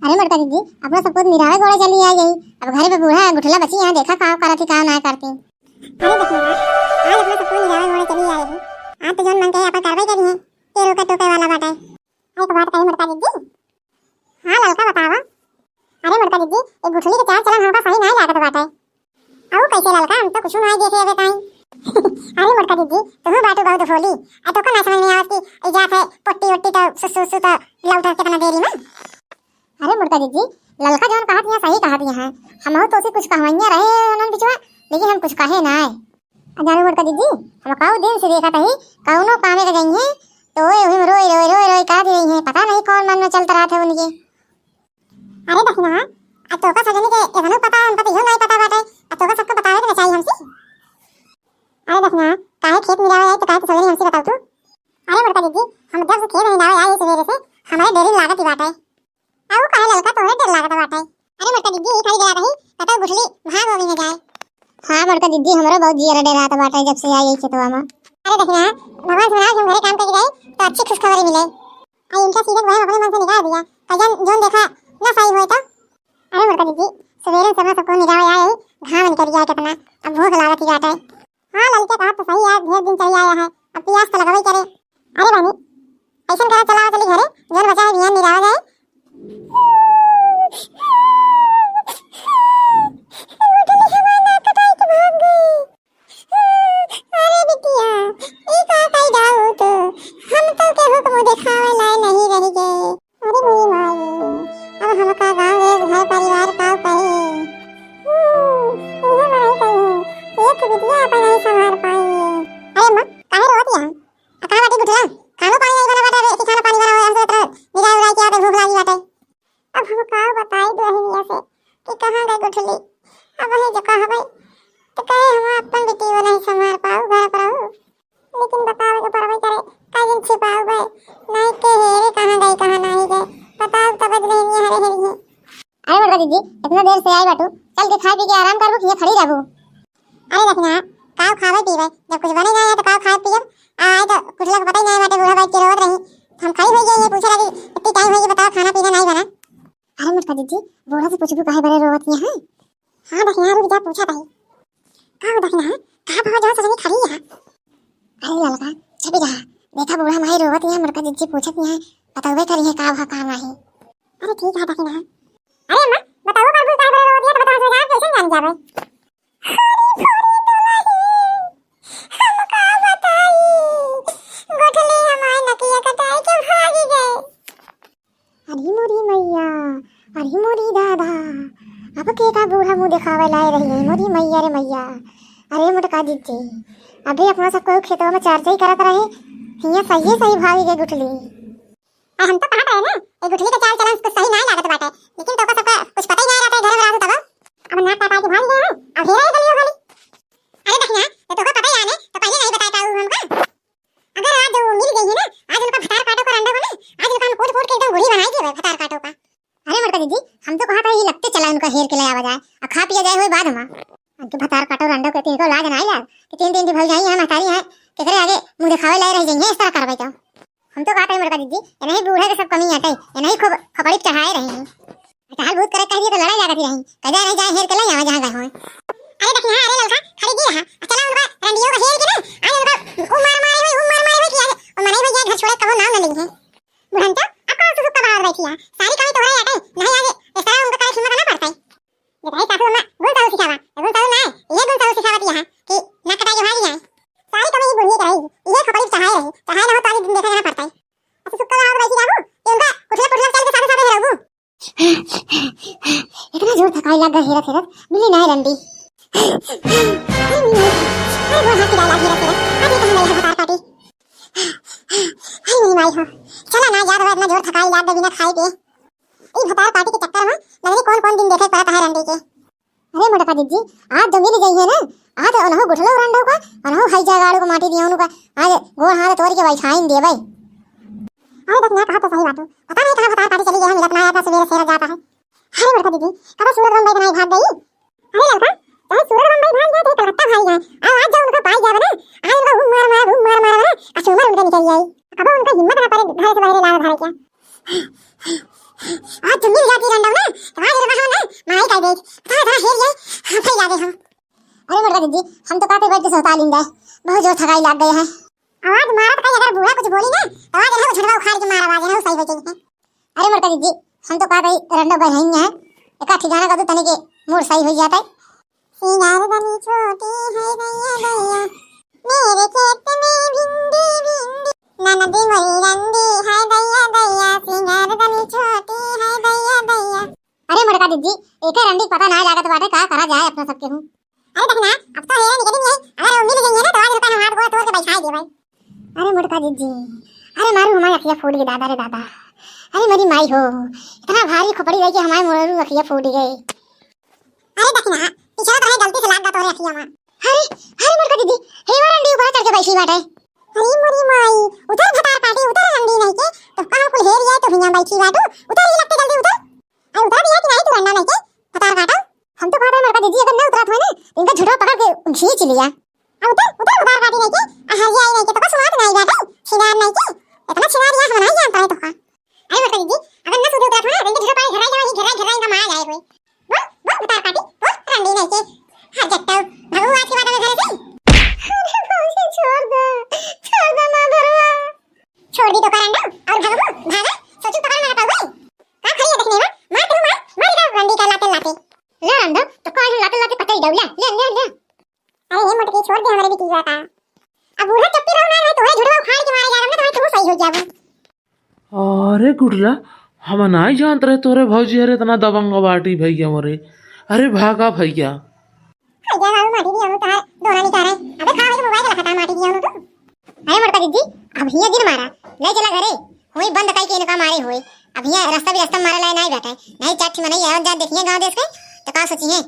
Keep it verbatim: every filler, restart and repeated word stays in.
अरे मोटका दीदी, अपना सबको निरावे गोड़े चली आई गई। अब घरे पे बूढ़ा गुठला बची है, देखा का करत ही, का ना करती। अरे दखिनहा, आज अपना सबको निरावे गोड़े चली आई गई। आज तो जौन मन कहे अपन करबे करी है, के रोके टोके वाला बाटे। अरे एक बात कही मोटका दीदी। हाँ ललका बतावा। अरे मोटका दीदी, एक गुठली के चाल चलन हमका सही नहीं लागत बाटे। अउ कैसे ललका, हम तो कुछ नहीं देखे अबे ताई। अरे मोटका दीदी, तुहू बाटू बहुत भोली। आ तोका ना समझ में आवत कि ई जात है पोट्टी ओट्टी तो सुसु सुसु तो लौट के कितना देरी में। अरे मोटका दीदी, ललका जौन कहत हियाँ सही कहत हियाँ। हमहू तो उसे कुछ कहवइया रहे उन्हन बिचवा, लेकिन हम कुछ कहे ना है। अरे मोटका दीदी, हम कऊ दिन से देखत ही कौनो कामे के गई है तो ओए ओही में रोई रोई रोई रोई कहत रही है, पता नहीं कौन मन में चलत रहत है उनके। अरे दखिनहा, अब तोका सजनी के एतनो पता, उनका तो इहो नहीं पता बाटे। अब तोका सबको बतावे के ना चाहिए हमसे। अरे दखिनहा, काहे खेत निरावे आई तो काहे तो सजनी हमसे बताऊ तू? अरे मोटका दीदी, हम जब से खेत निरावे आई सवेरे से, हमारे डेरी लागत ही बाटे। अउ काहे ललका तोहरे डेर लागत बाटे? अरे मोटका दीदी, ई खाली डेरा रही, कतौ गुठली भाग होगी न जाए। हाँ मोटका दीदी, हमरो बहुत जियरा डेरात बाटे जब से आई खेतवा में। अरे दखिनहा, भगवान से मनाओ कि हम घरे काम करके जाई तो अच्छी खुशखबरी मिले। आ इनका सीधे वही अपने मन से निकाल दिया। कजन जोन देखा ना सही होए तो। अरे मोटका दीदी, सवेरे से सबको निरावे आए, घाम निकल गया कितना, अब भूख लागत ही बाटे। हाँ ललके कहा तो सही है, ढेर दिन चली आया है, अब पियास तो लगबे करे। अरे बहनी, ऐसन करा चला चली घरे, जोन बचा है बिहान निरावा जाए। अरे बिटिया, ई का कई डाऊ तो? हम तो केहू के मुँह देखावे लाए नहीं रह गए। अरे मोरी माई, अब हमका गाँव एक घर परिवार का कही? हम्म, इहे मरई कही, एक बिटिया अपन नहीं संभाल पाई। अरे माँ, काहे रोवत यहाँ? आ कहाँ बाटी गुठला? खानो पानी नहीं बना बाटे, अबे कि खाना पानी बनाओ, हमसे इतना निराई उराई के आते भूख लागी बाटे। अब हम का बताई दुल्हनिया से कि कहाँ गए गुठली? अब वही जो कहबे तो कहे हम अपन बिटिया नहीं संभाल पाऊ, घर पर रहू। लेकिन बतावे के परबे करे, का दिन छिपाऊ बे, नहीं के हेरे कहाँ गई, कहाँ नहीं गई, बताओ तब दुल्हनिया हरे हरी है। अरे मोटका दीदी, इतना देर से आई बाटू, चल के खाए पी के आराम करबू कि यहाँ खड़ी रहबू? अरे दखिनहा, काव खावे पीवे, जब कुछ बने ना है तो काव खाए पियब? आ आए तो कुछ लोग पता ही नहीं बाटे, बूढ़ा बैठ के रोवत रही, हम खड़ी हो गई है, पूछे लगी इतनी टाइम हो गई, बताओ खाना पीना नहीं बना। अरे मोटका दीदी, बूढ़ा से पूछबू काहे बड़े रोवत यहाँ? हाँ दखिनहा, रुक जा, पूछा तही। का हो दखिनहा, का भवा जहाँ सजनी खड़ी है? अरे ललका, चुप रहा, देखा बूढ़ा माई रोवत यहाँ, मोटका दीदी पूछत यहाँ, बतावे करी है का भवा का नहीं। अरे ठीक है दखिनहा। अरे अम्मा, बताओ बाबू काहे बड़े रोवत यहाँ, तो बताओ जहाँ कैसे जान जावे। अरे मोरी दुलही, हम का बताई, गुठली हमार नकिया कटाई के भागी गए। अरे मोरी मैया, अरे मोरी दादा, अब के का बूढ़ा मुँह देखावे लाए रही है, मोरी मैया रे मैया। अरे मोटका दीदी, अबे अपना सब कोई खेतवा में चर्चा ही करत रहे, हियाँ सही सही भागी गए गुठली। अरे हम तो कहत रहे ना, ये गुठली के चाल चलन कुछ सही नहीं लागत बाटे, लेकिन तोका सबका कुछ पता ही नहीं रहता है, घर में रहू तब। अब नाक कटाई के भाग गए हैं, अब हेरा ही गलियो गली। अरे दखिनहा, तो तोका पता ही है ना, तो पहले नहीं बताए पाऊ हमका। अगर आज वो मिल गई है ना, आज उनका भतार काटो का रंडा बना, आज उनका हम कूट कूट के एकदम बूढ़ी बनाई देबे भतार काटो का। अरे मोटका दीदी, हम तो कहत है ये लगते चला उनका हेर के ले आवा जाए, आ खा पिया जाए हुए बाद में। अब तो भतार काटो रंडो के तीन को लाज ना आइला कि तीन तीन की भौजाई है, महतारी है, केकरे आगे मुँह देखावे लाए रह जाइए, इस तरह करबे तो। हम तो कहत है मोटका दीदी, ये नहीं बूढ़े के सब कमी आटे, ये नहीं खूब खपड़ी चढ़ाए रही हैं। चाल भूत करे कह दिए तो लड़ाई लागत ही रही, कजा नहीं जाए हेर के ले आवा जहाँ गए होए। अरे दखिनहा, अरे ललका, खड़ी जी रहा, चला उनका रंडियो का हेर के ना, आज उनका उ मार मारे हुए, उ मार मारे हुए कि आज उ मरे हुए जाए घर छोड़े कबो नाम न लेंगे। बुढ़न तो अब कौन सुसुक का बाहर बैठी है, सारी कमी तोहरे आटे, नहीं आज इस तरह उनका काहे हिम्मत ना पड़ता है। ये तो है सासू अम्मा, गुण साहू सिखावा, गुण साहू ना है, ये गुण साहू सिखावत यहाँ कि नाक कटाई के भागी जाए। सारी कमी ये बुढ़िए के रही, ये खपड़ी चढ़ाए रही, चढ़ाए ना हो तो आगे दिन देखा जाना पड़ता है। अच्छा सुक्का बाहर बैठी रहू, कि उनका कुठला कुठला चल के साथे साथे रहू। इतना जोर थकाई लग गया हेरत हेरत, मिली ना रंडी। अरे वो हाथ की डाला हेरत हेरत, अभी कहाँ गई है भतार काटी? अरे मेरी माई हो, चला ना याद हो, इतना जोर थकाई लग गया बिना खाए पिए। ई भतार काटी के चक्कर में लगनी कौन कौन दिन देखे पड़ता है रंडी के। अरे मोटका दीदी, आज तो मिल गई है ना, आज तो उन्हों गुठलो रंडो का, उन्हों हई जगाड़ू को माटी दिया उनको, आज गोड़ हाथ तोड़ के बैठाइन देबे। अरे बस ना कहा तो सही बात है, पता नहीं कहाँ भतार काटी चली गई है, मिलत ना आता, सवेरे सवेरे जाता है। अरे मोटका दीदी, कब सूरत बम्बई बनाई भाग गई? अरे ललका, चाहे सूरत बम्बई भाग जाए, चाहे कलकत्ता भाग जाए, आ आज जब उनको पाई जावे ना, आज उनको घूम मार मार, घूम मार मार ना, आ चूमर उनके निकल जाए। कब उनका हिम्मत ना पड़े घर से बाहर लावे भारे क्या। आज जल्दी जाती रंडो ना, तो आज रे बहाव ना, माई कह दे, तो इतना हेर ये, हाँ, फैला दे हम। अरे मोटका दीदी, हम तो कहते बैठ के सोता लिंदा, बहुत जोर थकाई लाग गए है। आवाज मारत कहीं अगर बूढ़ा कुछ बोली ना, तो आज ना वो झंडवा उखाड़ के मार आवाज ना, वो सही हो जाई है। अरे मोटका दीदी, हम तो कहते रंडो बहन है, एक ठिकाना कर दो तने के मूड सही हो जाता है। सिंगार दनी छोटी है दैया दैया, मेरे खेत में भिंडी भिंडी, ननदी मोरी रंडी है दैया दैया, सिंगार दनी छोटी है दैया दैया। अरे मोटका दीदी, एके रंडी के पता ना लागत बाटे, का करा जाए अपना सबके हूँ। अरे देखना, अब तो हेरे निकली नहीं, अगर वो मिल गई है ना तो आज रुका ना हाथ गोड़ तोड़ के बैठा देबै। अरे मोटका दीदी, अरे मारू हमारी अखिया फूट गई दादा रे दादा। अरे मेरी माई हो, इतना भारी खोपड़ी रही कि हमारे मोरू अखिया फूट गई। अरे देखना, पिछला तो है गलती से लाग गया तोरे अखिया में। अरे, अरे मोटका दीदी, हेवा रंडी ऊपर चढ़ के बैठी बाटे। अरे मोरी माई, उधर भतार काटी, उधर रंडी नहीं के, तो कहाँ कुल हेर जाए तो हियाँ बैठी बाटू, उधर ही लगते जल्दी उधर। अरे उधर भी है कि नहीं तू रंडा नहीं के, भतार काटा। हम तो कहते हैं मोटका दीदी अगर ना उतरत हो ना, तो इनका झुटवा पकड़ के खींच लिया। अब उतर, उतर भतार काटी नहीं के, आ हरिया आई नहीं के, तो का सुनात नहीं बाटे, छिनार नहीं के, इतना छिनार यहाँ हम नहीं जानता है तो का। अरे मोटका दीदी, अगर ना सुधे उतरत हो ना, तो इनके झुटवा पकड़ के घेराई, घेराई, घेराई, घेराई इनका मार जाए कोई। बोल, बोल भतार काटी, बोल रंडी नहीं के। हाँ जट्टा, भगू आज के बाद हमें घर से। अरे भौजी छोड़ दे, छोड़ दे ना घरवा। छोड़ दी तो का रंडा, और भगबू, भागा, सोचू पकड़ में रखा हुआ। का खड़ी है देखने में, मार तू मार, मार इधर रंडी का लाते लाते। ले रंडा, तो का लाते लाते पकड़ दौला, ले, ले, ले। अरे ये मोटकी छोड़ दे, हमारे भी की बात है। अब बूढ़ा चप्पी रहो ना, नहीं तो है झुड़वा उखाड़ के मारे जा रहा, मैं तो तुम्हें सही हो जाऊँ। अरे गुडला, हम नाई जानत रहे तोरे भौजी हरे इतना दबंग बाटी भैया मोरे। अरे भागा भैया। भैया बाबू माटी दिया हूँ तार दोना निकारे। अबे खा भाई मोबाइल लखता माटी दिया हूँ तू। अरे मोटका दीदी, अब हिया दिन मारा, ले चला घरे। हुई बंद काई के इनका मारे हुए। अब हिया रास्ता भी रास्ता मारा लाए नाई बैठे। नहीं चाट मनाई आवन जा देखिए गाँव देश के, तो का सोचिए?